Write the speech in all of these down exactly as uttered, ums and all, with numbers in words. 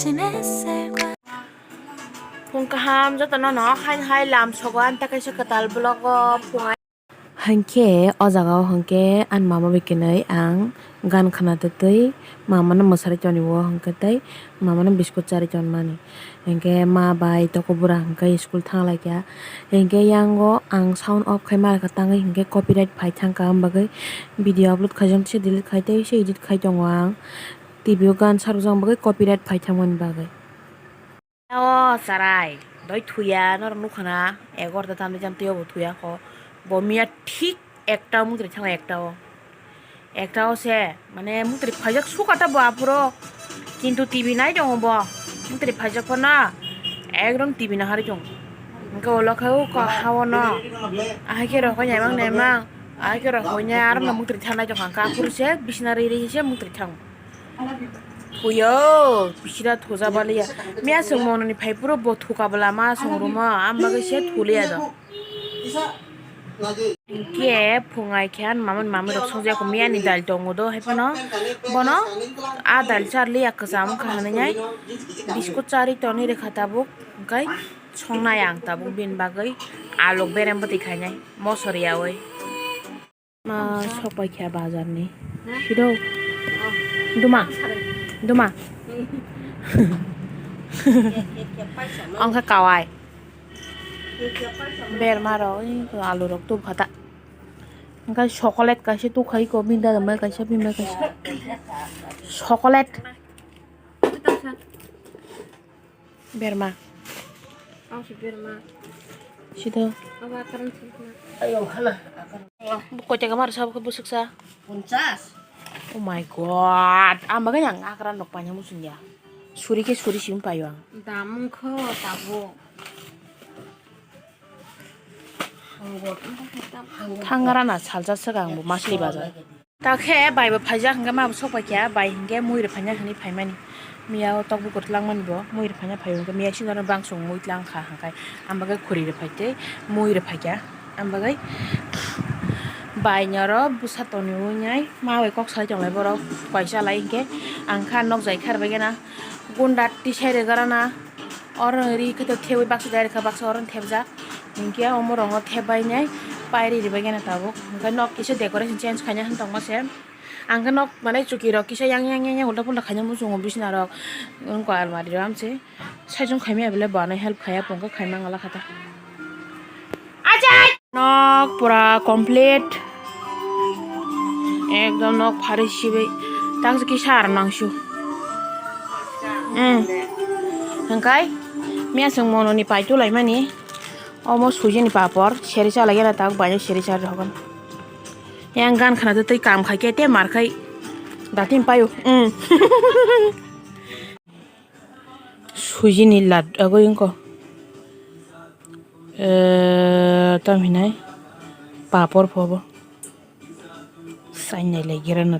Phung kaham jotono no hain hai lam sogo ani ta kaisa kwtal vlog o phung. Hankhe o jaga o hankhe ani mama bai kwnwi ang gan khna twtwi mama no mwsari tonwi o hankhe tei mama no biskut charwi tonmani. Hinkhe ma bai toko bura hinkhe school thang lai kha. Hinkhe yango ang sound off khai ma kha tangwi hinkhe copyright phai thang kha, am bagwi video upload khai jang se delete khai tei se edit khai tongo ang. T V o gan sarjak bagwi copyright phai thangmani bagwi. O charai doi thuya norok nukha na, egarota tamni jam twi obo thuya kho. Bo miya thik ekta o mungtri thang ekta o. Ekta o se, mane, mungtri phaijak suka ta bo aphuru. Kintu T V nai tongo bo. Mungtri phaijak phano ekdom T V naharwi tongo. Hwnkhe ulo khe o ko hao no. Ahai khe rok khe naimang naimang. Ahai khe rok khe nai aro no mungtri thangnai tongkha. Hwnkhe aphuru se bisna ri ri se mungtri thango. Thuyo, bisira thuja baliya. Miya chwng mononi phai phuru bo thuka bwlama chwng rumo, am bagwi se thuliya do. Hinkhe phungai khe ani mama ni mama rok songya kho miya ni dal tongo do hai phano. Bono a dal charli ya kwcham wngkha hinwi nai biskut charwi tonwi rwkha tabuk, hwnkhe songnai ang tabuk bini bagwi alok berem bwtwi khainai mosor yaui. Ma sok pai kha bazar ni. Sido. Duma. Duma. Ongkha kawai. Berma rok, alu rok tubu kha ta. Ongkha chocolate kaisa tukhai ko, binda mai kaisa, bimai kaisa. Chocolate. Berma. Ang si berma. Sida. Aba akaran sirna. Ayo, hala, akaran. Bu koi taka mar sab khe busuk sa? Punchas. Oh my God. Ang bagwi ang akaran rok paina musung ya. Suri khe suri sim payo ang. Dam kho tabo. Thangara na salsa swkang bo masli bazar. Ta khe bai bo phaijak hwnkhe ma bo sok pai kha, bai hinkhe mui rwphaina hinwi phaimani. Miya o tok bukur twlangmani bo mui rwphaina phai hwnkhe miya singno bangso mui twlang kha hwnkhe ang bagwi khuri rwphai tei mui rwphai kha. Ang bagwi bai ni oro bwsa tonwi wngnai ma bai kok salai tonglai borok kaisa lai hinkhe ang kha nok jai kha rwbaikhe na gunda tisai rwgara na. Oro ri khe to thebwi baksa direct kha, baksa oro thepjak. Hinkhe omo rong o thep bai nai pairi ribai gana tabuk. Hinkhe nok kisa decoration change khaina han tongma se. Ang khe nok mane chuki rok kisa yang yang yang yang ulta pulta khaina muchungo bisna rok. Wngkha almari rok amse. Saichung khaimya bele bo ano help khaiya pungkha khaima ngala khata. Ajay! Nok pura complete. Ekdom nok phari sibai. Tang se kisa aro nangsu. Hmm. Hingkai miya song mono ni pai tu lai mani. Omo suji ni papor. Seri sa lagi na tak banyak seri sa rohon. Yang gan khana tu tei kam khai ke te mar khai. Datim payu. Hmm. Sujini lad agoi wngkha. Eh, tam hinai papor phobo. Sainai lai gira na.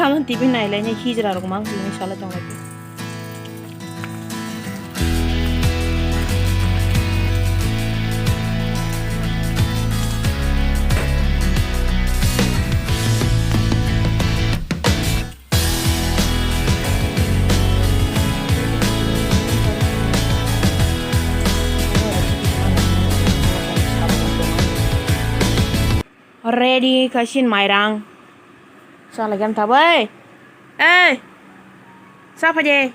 Ang T V nailaini hijra rok mang tini sala tonglai. Ready kaisin mairang. Chala gam tabai. Ei. Sa phaje.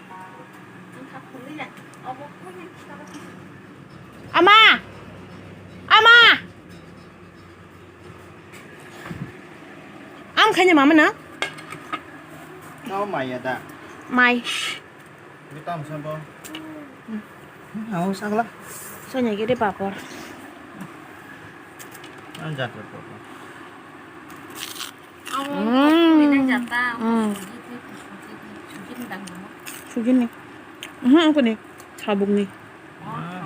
Ama. Ama. Am khaina mama na? Tao mai ya da. Mai. Ni tam sa bo. Ang sagla. Sonya gede papor. Ang jat papor. Hmm. Sugini. Mhm, aku ni. Sabuk ni.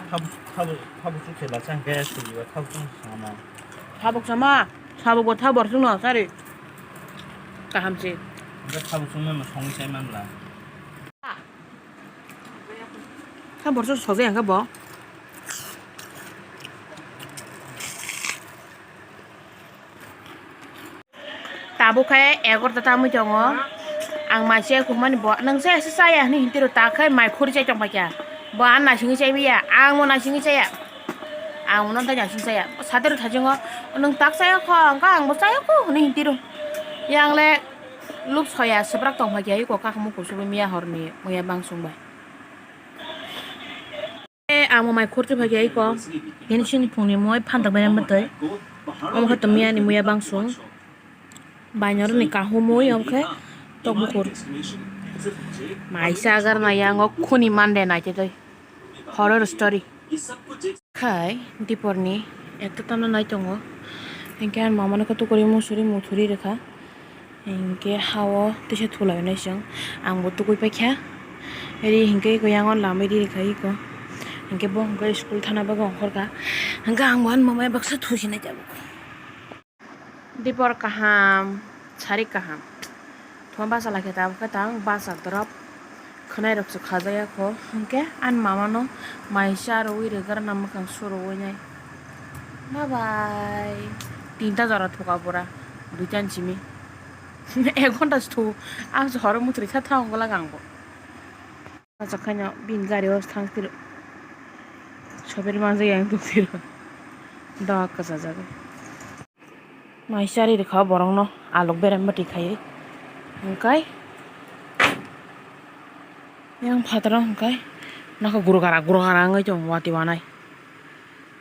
Thabu thabu thabu sukse la chang ke sugi ba thabu thabu sama. Sabuk sama. Sabuk bo thabu sung no sari. Kaham si. Thabu sung no song sai man la. Kha borso sojai ang khe bo. Tabuk khe egarota tamwi tongo. Ang mai chaya kuhmani bo, nwng chaya se chaya hinwi hintiro ta khe mai khori chai tongpai kha. Bo ang naisingwi chai manya, ang bo naisingwi chaya. Ang bono tei naising chaya. Satiro thajingo, nwng tak chaya kho, ang khe ang bo chaya kho hinwi hintiro. Yang le lub soya swbrak tongpai kha, iko kha mukhung subui miya horni muya bangsung bai. Ang bo mai khorti phai khe iko. Hini sini phungni mui phantok bai mantwi. Omo khe to miya ni muya bangsung. Bainor ni kahumui omo khe tok bukur. Mai sagar na yang o khuni mande nai te doi. Horror story. Khai diporni ekta tamna nai tongo. Hinkhe ang mamano khe tukuri musuri muthuri rwkha. Hinkhe hao tisa thulai nai chwng. Ang bo tukui paikha. Ri hinkhe iko yango lamai ri rwkha iko. Hinkhe bo hinkhe school thana bagwi ongkhorkha. Hinkhe ang bo ani mamai baksa thusinai tabuk. Dipor kaham, sari kaham. Thoma basa lai khe tabuk khe tang basa drop. Khwnai rok se khajaya kho. Hinkhe ani mamano mai cha rwui rwgwrana mwkhang surwui nai. Bye bye. Tinta jora thuka pura. Duitan simi. Ek ghonta se thu. Ang se horo muthri kha thang ongla gang bo. Achak khaino bini gari o thang tiro. Sober manjak yang tong tiro. Dok kwchajagwi. Mai chari rwkha borokno alok berem bwtwi khaiwi. Hwnkhe yang phataro hwnkhe nokho gurgara gurgara wngwi tongo watwi wanai.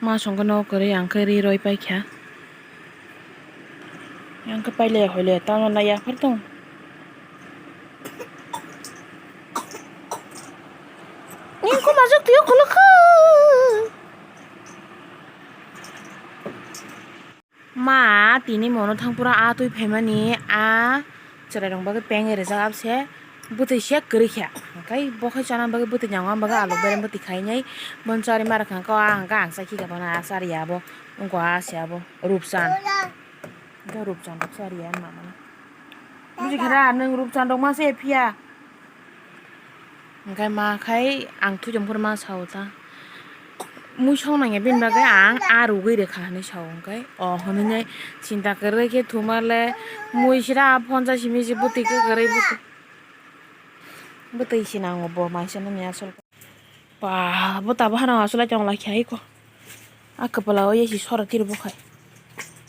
Ma songkhe nogo kwrwi ang khe ri roi paikha. Yang khe pailaya hoilaya tamo nai yaphar tong. Yang khe majak twiyo khulukha. Ma tini mono thangpura a twi phaimani a chwrairok bagwi peng rijak abse bwtwi se kwrwi kha hwnkhe bo khai chana bagwi bwtwi nangma bagwi alok berem bwtwi khainai bon chari ma rwkha hwnkhe a hwnkhe ang chakhi kha bono a chari abo wngkha a se abo rupchan hwnkhe rupchan rok chari ya mamano bujikha da nwng rupchan rok ma se phiya. Hwnkhe ma khai ang thujom phuru ma sao ta. Mui song nangya bini bagwi ang a rugwi rwkha hinwi sao hwnkhe. O hwnwi nai chinta kwrwi khe thuma le mui sira a phonsa simi se bwtwi kwrwi bwtwi. Bwtwi se nango bo mai se nani asol. Ba bo tabo hano asol ai tong lai kha iko. A kwpla o yasi sora tiro bo khai.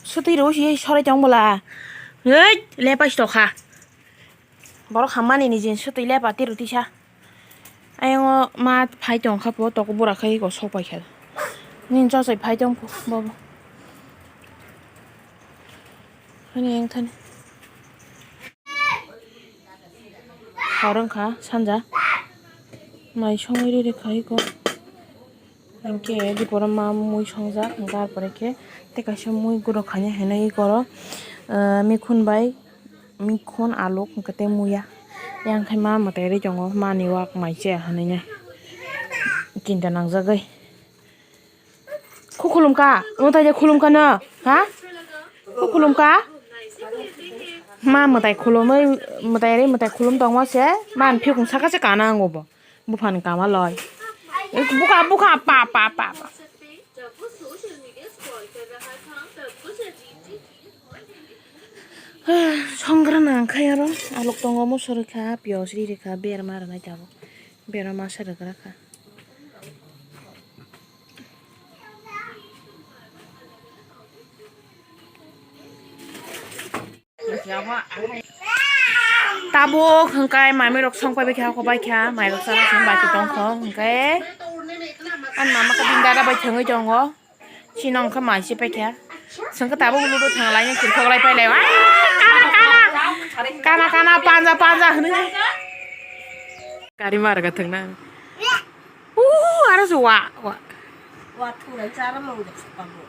Sotwi ro si yasi sorai tong bwla. Hei lepai tokha. Borok hammani ni jin sotwi lepa tiro tisa. Ayongo ma phai tong kha po toko bura khai ko sok pai kha. Nini chosoi phai tong po bobo. Hani yang thani. Hor wngkha sanja. Mai songwi riri khai ko. Hinkhe diporo ma mui songjak, hinkhe arpore khe tei kaisa mui guro khainai hinwi iko oro, ah, mikhun bai, mikhun, aluk, hinkhe tei muya. Yang khai ma mwtai ri tongo, mani wak mai chaya hinwi nai. Chinta nangjagwi. Khukhulumkha, mwtai de khulumkha no, ha? Khukhulumkha? Ma mwtai khulumwi, mwtai ri mwtai khulum tongma se, ma ni phikung saka se kana ango bo. Buphani kama loi. Bukha, bukha, pa, pa, pa, pa. Songra nang khai aro, alok tongo, mosori kha, piyos ri ri kha, berma rwnai tabuk. Berma masa rwgra kha. Tabuk hwnkhe mami rok song pai kha, hobai kha, mai rok sana song bai tong kho hwnkhe. Ani mama khe bini dada bai thangwi tongo. Chini wngkha mai se pai kha. Song khe tabuk ludo thang lai, kirthok lai pai lai. Ah, kana, kana. Kana, kana, panja, panja hwnwi. Gari mar ga thang na. Uh, aro se wa, wa. Wa thurai chara mong jak sa pabo.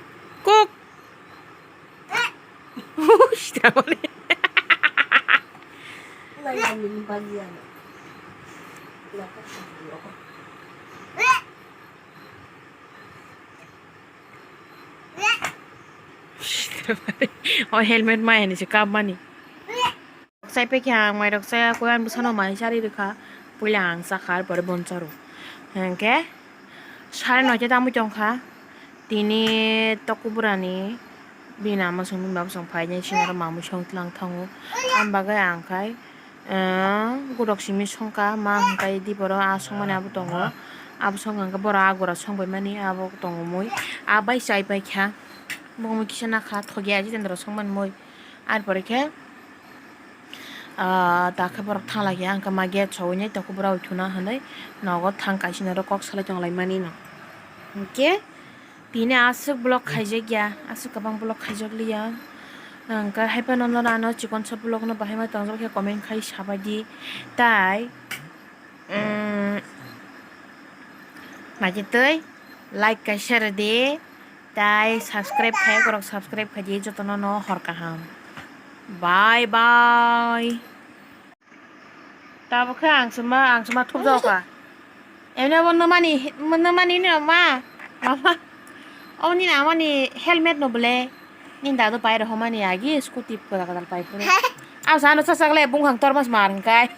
Kok. Uh, sida mani. Lai lai mini bagi ano. O helmet mai hani se kap mani. Chai pai kha ang, mai rok chaya koi, ani bwsano mai chari rwkha. Puila ang chakha, ar pore bon charo. Hwnkhe sare noita tangwi tongkha. Tini tokubura ni bini ama song bini baba song phainai, sinaro mamwi song tlang thango. Ani bagwi ang khai, eh, gurok simi songkha, ma hwnkhe diboro a songmani abo tongo. Abo songkha hwnkhe borok a gura songbaimani abo tongo mui. A bai chai pai kha. Bo mui kisa nakha, thogi aji tendro songmani mui. Ar pore khe, ah, ta khe borok thang lai khe, ang khe ma gate sogwi nai tokubura uithuna hinwi nogo thang kaisa norok kok salai tong lai mani no. Hinkhe tini aswk vlog khaijak ya, aswk kwbang vlog khaijak liya. Ang khe hai phano norok ano chikon sa vlog no bahai ma tongjak khe comment khai sabai di. Tai, mm, naitwi twi like kaisa rwdi. Tai subscribe khai, borok subscribe khai di, jotono no hor kaham. Bye bye. Tabuk khe ang sima, ang sima thupjak kha. Emne bo nwmani, nwmani ni ma, mama. Obo ni amani helmet no bole. Ni dadu pai rohomani agi scooty kwtal kwtal pai phuru. Ang sano sasak le bungkhang tormas mar hwnkhe.